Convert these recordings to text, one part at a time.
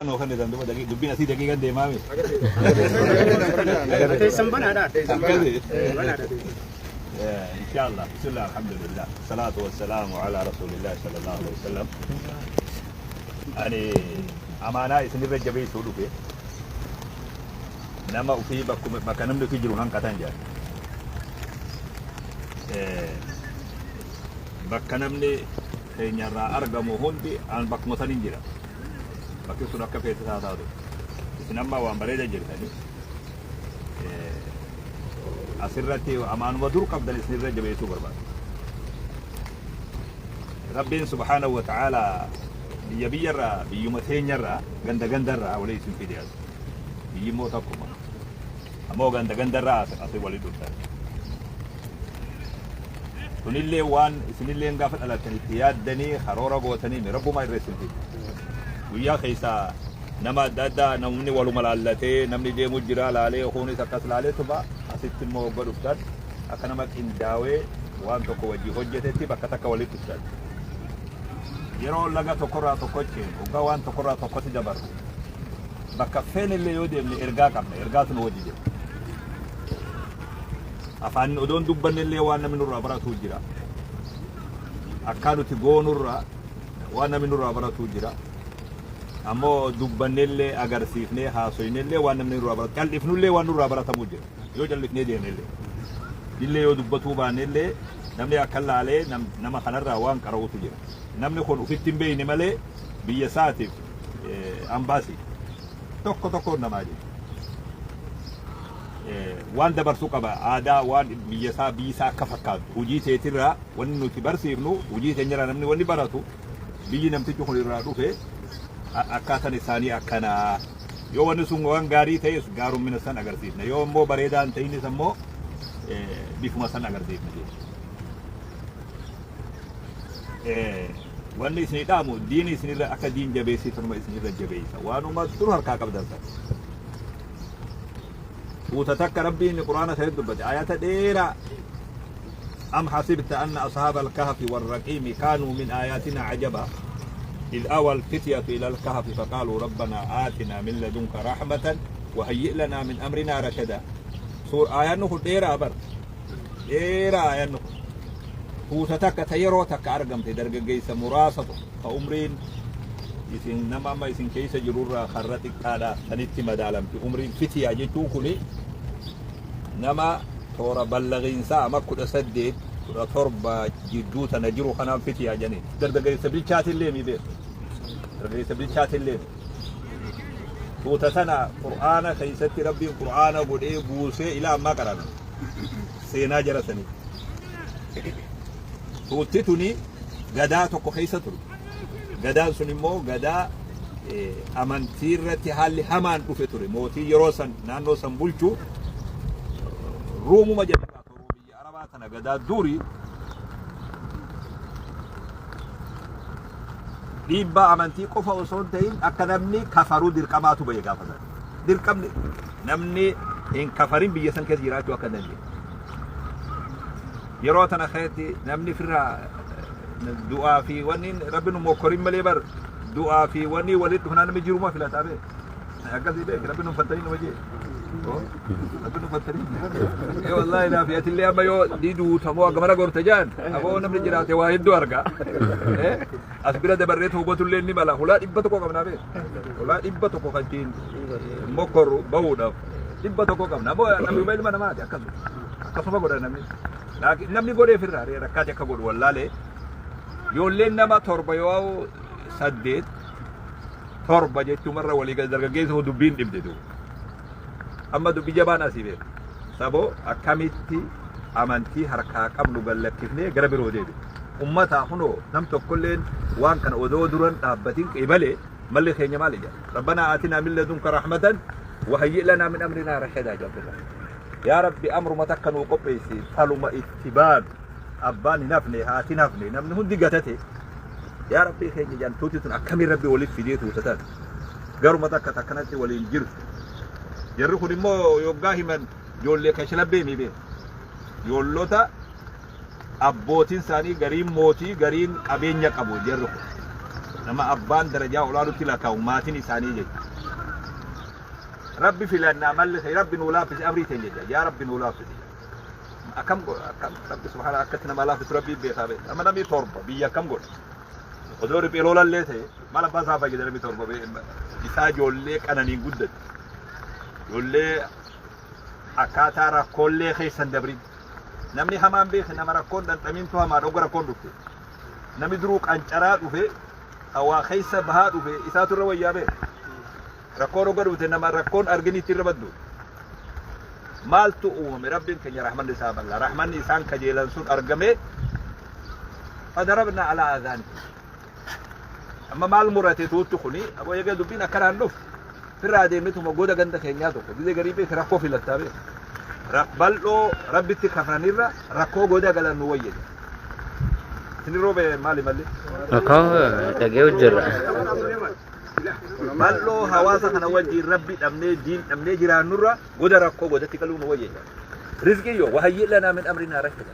Noo kan jedhan duuba dubbiin asii daqiiqan deemaame. Teessan banaadha. Akkasi. Banaadha. Inshallah. Bismillah, alhamdulillah. Salaatu wassalaamu ala rasuulillah sallallahu alaihi wasallam. Ani amaanaa isinirra jabeessuu dhufe. Nama ofii bakkuma bakka namni ofii jiru hanqatan jedhan. Bakka namni keenyarraa argamu hundi an bakkuma sanin jira. Bakki sun akka feete isaa taatu. Isin amma waan bareeda jirtani. Asirratti amaanuma dur qabdan isinirra jabeessuu barbaada. Rabbiin subhaanahu wa ta'ala biyya biyyarraa biyyuma teenyarraa ganda gandarraa walii isin fide as. Biyyi immoo tokkuma. Ammoo ganda gandarraa as asii walii dhuftan. Kunillee waan isinillee gaafa dhalattan itti yaaddanii karoora gootanii mi rabbumaa irra isin fide. Guyyaa keessaa nama adda addaa namni waluma laallatee namni deemu jira laalee kunis akkas laalee tuma asitti immoo hogga dhuftan akka nama qindaawee waan tokko wajji hojjetetti bakka takka walitti dhuftan. Yeroo laga tokkorraa tokko ceenu hoggaa waan tokkorraa tokkotti dabarru bakka feenillee yoo deemne ergaa qabna ergaatu nu wajji jira. Afaan odoon dubbannellee waan namni nurraa baratu jira. Akkaa nuti goonurraa waan namni nurraa baratu jira. Ammoo dubbannellee agarsiifnee haasoynellee waan namni nurraa baratu cal'ifnullee waan nurraa baratamu jira. Yoo cal'ifnee deemnellee. Illee yoo dubbatuu baannellee namni akka laalee nama kanarraa waan qara'utu jira. Namni kun ufitti hin beekne malee biyya isaatiif ambaasii tokko tokkoon namaa jechuudha. Waan dabarsuu qaba aadaa waan biyya isaa biyyi isaa akka fakkaatu hojii teetirraa wanni nuti barsiifnu hojii teenyarraa namni wanni baratu biyyi namtichi kun irraa dhufe akkaataan isaanii akkanaa yoo wanni sun waan gaarii ta'es gaarummina san agarsiifna yoo immoo bareedaa hin ta'inis ammoo bifuma san agarsiifna jechuudha. Wanni isinii dhaamu diini isinirra akka diin jabeessitanuma isinirra jabeessa waanuma dur harkaa qabdan sana. Tuuta takka Rabbiin Qur'aana keessatti dubbate ayata dheeraa أم حسبت أن أصحاب الكهف والرقيم كانوا من آياتنا عجبا إذ أوى الفتية إلى الكهف فقالوا ربنا آتنا من لدنك رحمة وهيئ لنا من أمرنا رشدا سور آية نخل ديرا بر ديرا آية نخل tuuta takka ta yeroo takka argamte dargaggeessa muraasa ka umriin isin nama amma isin keessa jirurraa karra xiqqaadha sanitti madaalamti umriin fitiyaa jechuun kuni nama toora ballaqiinsaa ama 18 17 jidduu tana jiru kanaan fitiyaa jedhaniin dargaggeessa bilchaatillee mi beeku dargaggeessa bilchaatillee tuuta tana qur'aana keessatti rabbiin qur'aana godhee buusee ilaa ammaa qarana seenaa jara sanii Tuutti tuni gadaa tokko keessa turte. Gadaan sun immoo gadaa amantii irratti haalli hamaan dhufe ture. Mootii yeroo san naannoo san bulchu Ruumuma jedhama. Biyya Arabaa tana gadaa durii dhiibbaa amantii qofa osoo hin ta'in akka namni kafaruu dirqamaatu bahe gaafa sana. Dirqamni namni hin kafarin biyya san keessa jiraachuu akka hin dandeenye. Yeroo tana keessatti namni firraa du'aa fi wanni rabbi nu mokkorin malee bar du'aa fi wanni walitti dhufnaan namni jiruma filataa bee. Akkasii beek rabbi nu fattanii nama jee. Rabbi nu fattanii. Ee wallaahi naaf atillee amma yoo diduu tamoo akka mana gorte jaan aboo namni jiraate waa hedduu arga. As bira dabarree hubatullee ni mala hulaa 100 qabnaa bee. Hulaa 100 kan ittiin mokkorru bahuudhaaf 100 qabna. Ammoo namni ilma namaati akkasuma. Akkasuma godha namni. Laakiin namni godhee firraa rakkaate akka godhu wallaalee. Ijoolleen nama torba yoo saddeet torba jechuun walii gadi dargaggeessa dubbiin dhibde duuba. Amma dubbi jabaan asii beeku. Saboo akkamitti amantii harkaa qabnu gallakkifnee gara biroo deebi'e. Uummataa kunoo nam tokkolleen waan kana odoo duran dhaabbatiin qeebalee malli keenya maali jedha. Rabbanaa aatinaa min ladunka rahmatan wa hayyi lanaa min amrinaa rashadaa jedha. Yaa Rabbi amruma takka nuu qopheessi faluma itti baanu abbaan hin hafne haati hin hafne namni hundi gatate yaa Rabbii keenya jantuuti tun akkamiin Rabbi waliif fidee tuutatan garuma takka takkanatti waliin jirtu. Jarri kun immoo yoggaa himan ijoollee kashlabbee mi beeku. Ijoollota abbootiin isaanii gariin mootii gariin qabeenya qabu jarri kun. Nama abbaan darajaa olaanutti lakkaa'u maatiin isaanii jechuudha. Rabbi filannaa malli ta'e Rabbi nuu laaffise amrii ta'e jecha yaa Rabbi nuu laaffise. Akkam akkam Rabbi subhaana akkatti nama laaffisu Rabbi beekaa beeka. Amma namni torba biyya akkam godha. Odoo riphee lolallee ta'e maal abbaa isaa fayyada namni torba isaa ijoollee qananiin guddate. Ijoollee akkaataa rakkoolee keessan dabrin. Namni hamaan beeke nama rakkoon dhandhamintu hamaa dhogga rakkoon dhufte. Namni duruu qancaraa dhufe hawaa keessa bahaa dhufe isaatu irra wayyaa beeka. Rakkoon hogga dhufte nama rakkoon arginitti irra baddu. Maaltu uumame Rabbiin keenya rahmanni isaa bal'aa. Rahmanni isaan kajeelan sun argame fadarabna alaa azaani. Amma maal murate tuutti kuni aboo eega dubbiin akkanaan dhufu firraa deemetuma goda ganda keenyaa tokko gizee garii beek rakkoo filattaa beek. Bal'oo Rabbitti kafranirra rakkoo goda galan nu wayya. Isin roobe maali malli? Rakkoo dhagee jirra. Bal'oo hawaasa kana wajjin Rabbi dhabnee diin dhabnee jiraannurra goda rakkoo godatti galuu nu wayya. Rizqii yoo wahayyi lanaa min amrinaa rashada.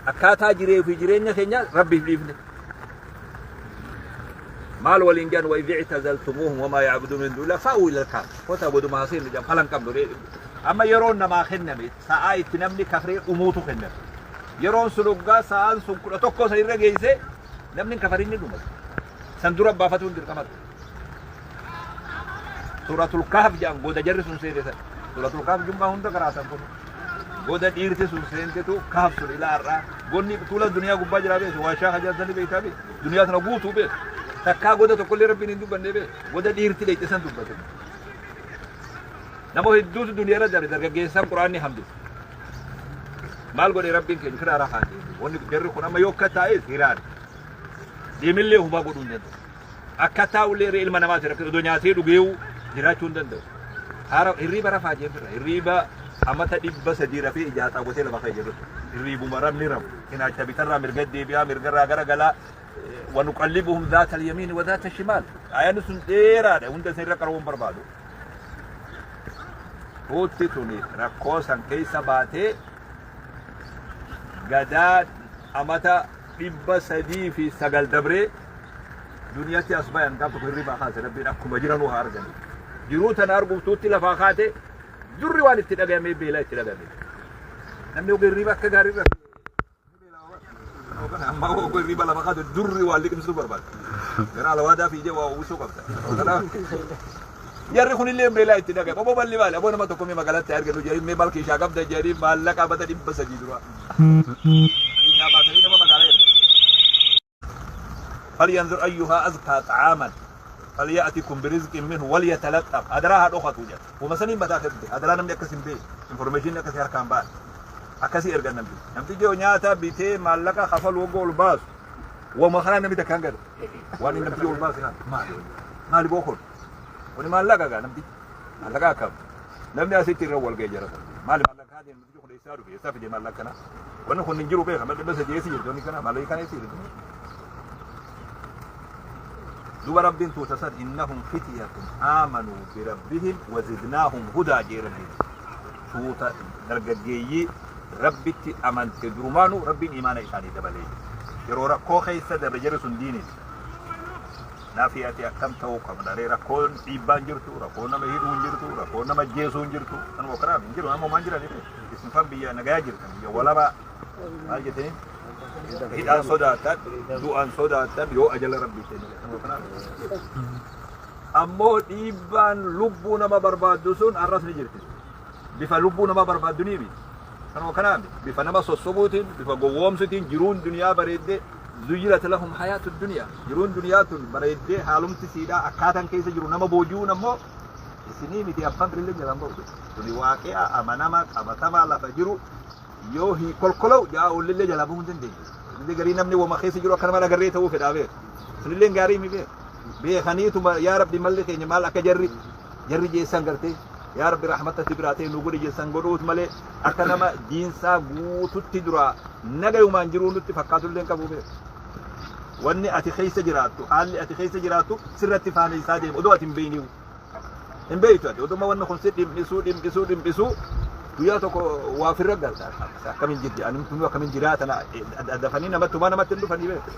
Akkaataa jiree fi jireenya keenya Rabbiif dhiifne. Maal waliin jedhan wa idh i'tazaltumuuhum wamaa ya'buduun min duunillah fa'uu ilal kahf. Kota goduma haseen jedhan falan qabnu. Amma yeroon namaa kenname sa'aa itti namni kafree dhumuutu kenname. Yeroon sun hoggaa sa'aan sun 11 san irra geesse namni hin kafarin ni dhuma. San dura baafatuun dirqama ture. Suuratul Kahf jedhan goda jarri sun seente san. Suuratul Kahf jummaa hunda qaraasan kun. Goda dhiirti sun seentetu Kahf sun ilaa har'aa. Gonni tuula duniyaa gubbaa jiraa beeku. Waa shaa hajaa sani beektaa beeku. Duniyaa tana guutuu beeku. Takkaa goda tokkollee Rabbiin hin dubbannee beeku. Goda dhiirti dheeyxe san dubbate. Nama hedduutu duniyaa irra dabre dargaggeessaan Quraanni hambise. Maal godhe Rabbiin keenya fira rafaa deeme. Wanni jarri kun amma yoo akka taa'es hiraadha. Deemillee humaa godhuu hin danda'u. Akka taa'ullee irra ilma namaati rakkate odoo nyaatee dhugeewu jiraachuu hin danda'u. Haara hirriiba rafaa jeen firra. Hirriiba amata 300 rafee ijaa xaawwatee lafa ka'e jedhu. Hirriibuma rabni rafu. Cinaacha bitarraa mirga deebi'aa mirgarraa gara galaa. Wanuqallibuhum zaata al-yamiin wa zaata shimaal. Ayaan sun dheeraadha. Hunda isin irra qara'uu hin barbaadu. Tuutti tuni rakkoo san keessa baatee gadaa amata 309 dabree duniyatti as bayan gaaf tokko hirribaa kaase Rabbiin akkuma jiranuu haa arganii. Jiruu tana arguuf tuutti lafaa kaate durri waan itti dhagayamee beelaa itti dhagayame. Namni oga hirriba akka gaarii irra amma oga hirriba lafa kaate durri waan liqimsuu barbaada. Gara alawaadaa fiigee waa uwwisuu qabda. Kanaaf jarri kunillee beelaa itti dhagayame. Obbo Balli maali? Aboo nama tokko mee magaalatti arginu jedhanii mee maal keeshaa qabda jedhanii maallaqa bata 300 dura. Keeshaa baasanii nama magaalaa erga. Falyanzur ayyuhaa azkaa xa'aaman falya'tikum birizqin minhu walyatalaxaf hadaraa haa dhokatu jedha. Wama saniin mataa keessa hadaraa namni akkas hin beeku. Information akkasii harkaan ba'an. Akkasii ergan namti. Namtichi yoo nyaata bitee maallaqa kafalu wagga ol baasu. Wama kanaa namni takkaan gala. Waan inni namtichi ol baase kana maali? Maali boo kun? Kuni maallaqa gaa namtichi. Maallaqa akkam? Namni asitti irra wal ga'e jira. Maali maallaqa deemu namtichi kun eessaa dhufe? Eessaa fide maallaqa kana? Wanni kun hin jiru beeka. Madda 300 eessa jirti? Wanni kana maallaqa kana eessa jirti? Duba Rabbiin tuuta san innahum fityatun aamanuu birabbihim wazidnaahum hudaa jee Rabbiin. Tuuta dargaggeeyyii Rabbitti amante durumaanuu Rabbiin imaana isaanii dabalee jira. Yeroo rakkoo keessa dabre jarri sun diiniin. Nafi ati akkam ta'uu qabna ree rakkoon dhiibbaan jirtu rakkoon nama hidhuu hin jirtu rakkoon nama ajjeesuu hin jirtu kanuma kanaaf hin jiru nama homaan jiran isin fan biyya nagayaa jirtan biyya walabaa maal jettanii hidhaan sodaattan du'aan sodaattan yoo ajala rabbii ta'e malee kanuma kanaaf ammoo dhiibbaan lubbuu nama barbaaddu sun arras ni jirti bifa lubbuu nama barbaaddu ni miti kanuma kanaaf bifa nama sossobuutiin bifa gowwoomsutiin jiruun duniyaa bareeddee Zuyyilat lahum hayaatu duniyaa. Jiruun duniyaa tun bareeddee haalumti siidhaa akkaataan keessa jiru nama booji'uun ammoo isinii miti abbaan birillee jalaan ba'u. Tuni waaqi'a amanama qabatamaa lafa jiru yoo hi kolkola'u ja'a oollillee jalaa bahuu hin dandeenye. Inni garii namni wama keessa jiru akka nama agarree ta'uu fedhaa beeku. Sunillee gaarii mi beeku. Beekaniituma yaa Rabbi malli keenya maal akka jarri jarri jeessan gartee yaa Rabbi rahmata si biraa ta'e nu godhi jeessan godhuut malee akka nama diinsaa guututti duraa nagayumaan jiruu nutti fakkaatullee hin qabu beeku. Wanni ati keessa jiraattu haalli ati keessa jiraattu sirratti faaneessaa deema odoo ati hin beekniu. Hin beektu ati oduma wanni kun si dhimmisuu dhimmisuu dhimmisuu guyyaa tokko waa ofirra galta akkamiin jirti ani tunu akkamiin jiraata dafanii namatti humaa namatti hin dhufanii beeku.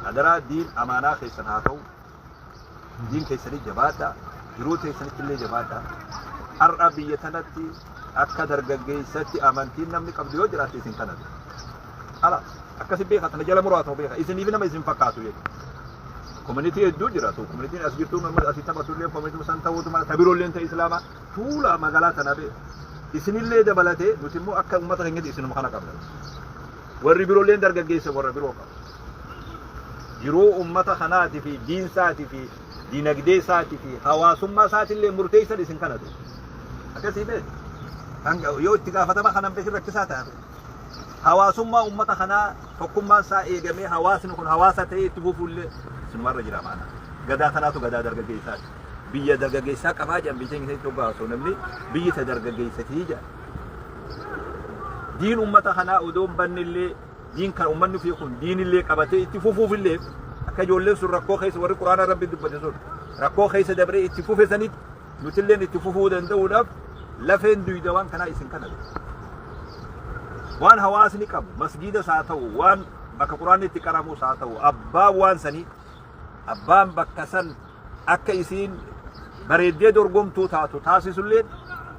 Adaraa diin amaanaa keessan haa ta'u, diin keessanii jabaadhaa, jiruu teessanitti illee jabaadhaa. Har'a biyya tanatti akka dargaggeessatti amantiin namni qabdu yoo jiraatte isin kana. Ala akkasi beeka, tana jala muraatoo beeka, isiniif nama isin fakkaatu jechuudha. Komunitii hedduu jiraatu, komunitiin as jirtu nama asii taphatu illee komunitii san ta'uutu mala, tabiroo illee ta'e islaamaa tuula magaalaa tana beeka. Isinillee dabalatee nuti immoo akka uummata keenyatti isinuma kana qabna. Warri biroollee dargaggeessa warra biroo qaba. Jiruu uummata kanaatii fi diinsaatii fi dinagdee isaatii fi hawaasummaa isaatillee murteessan isin kana ture. Akkasii beeku. Hanga yoo itti gaafatama kanan beekin rakkisaa ta'a. Hawaasummaa uummata kanaa tokkummaan isaa eegamee hawaasni kun hawaasa ta'ee itti fufuullee sinumarra jira maana. Gadaa kanaatu gadaa dargaggeessaati. Biyya dargaggeessaa qabaa jedhan biyya keenya keessatti hoggaa namni biyyi ta dargaggeessatii jedhan. Diin uummata kanaa odoo hin banne illee diin kan uummanni ofii kun diin illee qabatee itti fufuuf illee akka ijoolleen sun rakkoo keessa warri quraana rabbi dubbate sun rakkoo keessa dabree itti fufe sanitti nutilleen itti fufuu danda'uudhaaf lafeen duyda waan kanaa isin kana. Waan hawaasni qabu masgiidas haa ta'u, waan bakka quraanni itti qaramus haa ta'u, abbaan waan sanii, abbaan bakka san akka isiin bareeddee dorgomtuu taatu taasisullee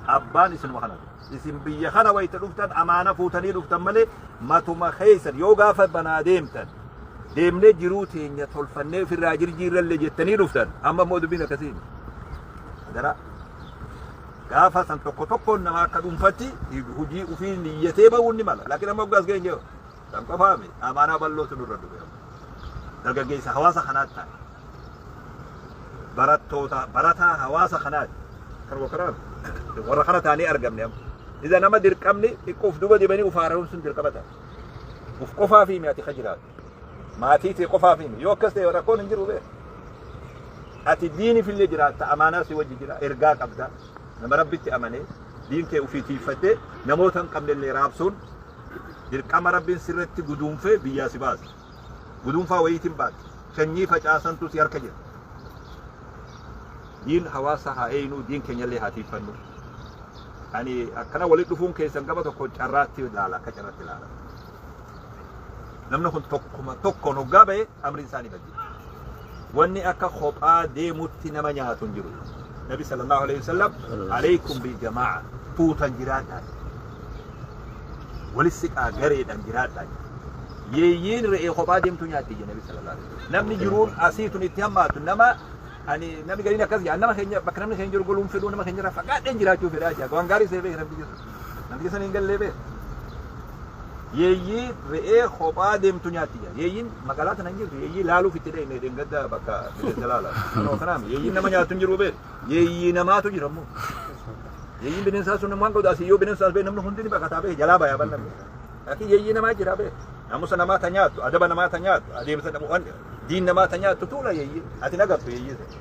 abbaan isinuma kana. Isin biyya kana wayita dhuftan amaana fuutanii dhuftan malee matuma keessan yoo gaafa banaa deemtan deemnee jiruu teenya tolfannee ofirraa jirjiirrallee jettanii dhuftan, amma immoo dubbiin akkasii gara gaafa san tokko tokkoon nama akka dhuunfatti hojii ofii niyyatee bahuun ni mala. Laakiin amma waggaas geenye kan qofaame amaanaa bal'ootu nurra dhufe. Dargaggeessa hawaasa kanaatti ta'e, barattoota barataa hawaasa kanaati. Kan karaa warra kana taanee argamne amma. Isa nama dirqamni xiqqoof duba dibanii uf haaromsuun dirqama ta'a. Uf qofaa fi ati ka jiraatu. Maatii ta'e qofaa fi yoo akkas ta'e rakkoon hin jiru bee. Ati diiniif illee jiraatta, amaanaa si wajji jira, ergaa qabda. Nama rabbitti amanee diin kee ofii tiiffattee namoota hin qabne illee raabsuun dirqama rabbiin sirratti guduunfee biyyaa si baasa. Guduunfaa wayiitiin baate. Sanyii facaasantu si harka jira. Diin hawaasa haa eeynu, diin keenyallee haa tiiffannu. Ani akkana walitti dhufuun keessan gama tokko carraatti ilaala, akka carraatti ilaala. Namni kun tokkuma tokkoon hoggaa ba'e amriin isaanii baddi. Wanni akka kophaa deemutti nama nyaatu hin jiru. Nabi sallallahu alaihi wasallam alaykum bil jamaa, tuutan jiraadhaa. Walis siqaa, gareedhaan jiraadhaa. Yeeyyiin re'ee kophaa deemtu nyaatti jedhe Nabi sallallahu alaihi wasallam. Namni jiruun asii tun itti hammaatu nama ani namni gariin akkas jedha, nama keenya bakka namni keenya jiru goluun fedhuu, nama keenya irraa fagaadheen jiraachuu fedhaa jedha. Waan gaarii see beek namni jiru. Namni sana hin gallee beek. Yeeyyii re'ee kophaa deemtu nyaatti jedha. Yeeyyiin magaalaa tana hin jirtu. Yeeyyii laaluuf itti deemee dheengadda bakka bineensa laala. Kanoo kanaaf yeeyyiin nama nyaatu hin jiru beek. Yeeyyii namaatu jira immoo. Yeeyyiin bineensaa sun waan godhu asii yoo bineensa as bee namni hundi ni baqataa beek, jalaa bayaa ban namni. Laakiin yeeyyii namaa jira beek. Naamusa namaa ta nyaattu, adaba namaa ta nyaattu, adeemsa diin namaa ta nyaattu tuula yeeyyii. Ati nagartu yeeyyii sana.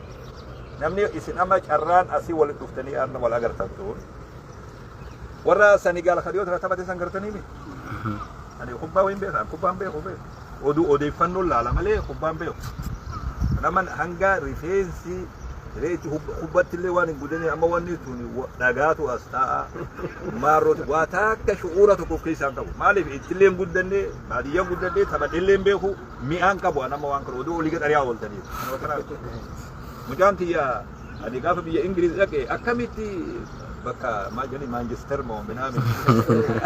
Namni isin amma carraan asii walitti dhuftanii arna wal agartan tuun. Warra Senegaal kadhiyoo tana taphate san gartanii mi? Ani kubbaa wayin beekaa, kubbaan beeku beeku. Oduu odeeffannoon laala malee kubbaan beeku. Nama hanga rifeensi reechi kubbatti illee waan hin guddine amma wanni tun dhagaatu as taa'a. Maarrooti waa takka shu'uura tokko of keessaa hin qabu. Maaliif ittillee hin guddanne, baadiyyaa hin guddanne, taphadhee hin beeku, mi'aan qabu an amma waan kana oduu olii gad ari'aa ooltaniif. Mucaan tiyya ani gaafa biyya Ingiliz dhaqe akkamitti bakka maal jedhani Maanchister moo minaami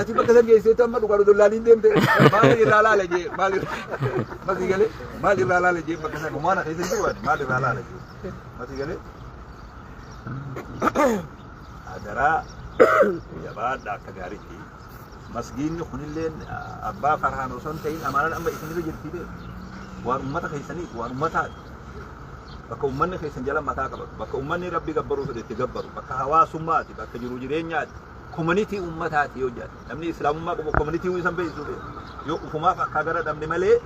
ati bakka san geesseetu amma dhugaa dollaaliin deemte maal irraa laala jee, maal masii galee, maal irraa laala jee, bakka san humaana keessa jiru ani maal irraa laala jee masii galee. Adaraa jabaadha akka gaariitti. Masgiinni kunilleen abbaa farhaan osoo hin ta'in amaanaan amma isinirra jirti beeku. Waan ummata keessanii, waan ummataati. Bakka ummanni keessan jala mataa qabatu, bakka ummanni rabbi gabbaruu fedhe itti gabbaru, bakka hawaasummaati, bakka jiru jireenyaati, komunitii ummataati yoo jedhan. Namni islaamummaa qabu komunitii isan beeksisuu beeku. Yoo ufumaaf akka gara dhabne malee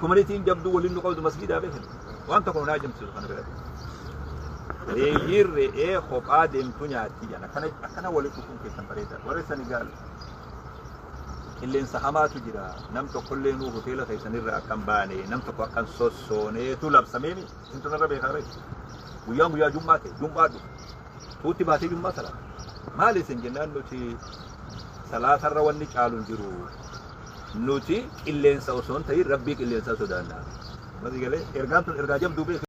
komunitiin jabduu waliin nu qabdu masgiidaa beekan. Waan tokko nu naajamsiisu kana biratti. Reeyyiin re'ee kophaa deemtu nyaatti jedhan. Akkana akkana walitti dhufuun keessan bareeda. Warri Senegaal qilleensa hamaatu jira. Nam tokkollee nuu hoteela keessanirra akka hin baane, nam tokko akka hin sossooneetu labsameemi. Isintu narra beekaa ree. Guyyaan guyyaa jummaa ta'e, jummaa dhufu. Tuutti baatee jummaa salaata. Maali isin jennaan nuti salaatarra wanni caalu hin jiru. Nuti qilleensa osoo hin ta'in rabbii qilleensaa sodaanna. Masi galee ergaan tun ergaa jabduu beeki.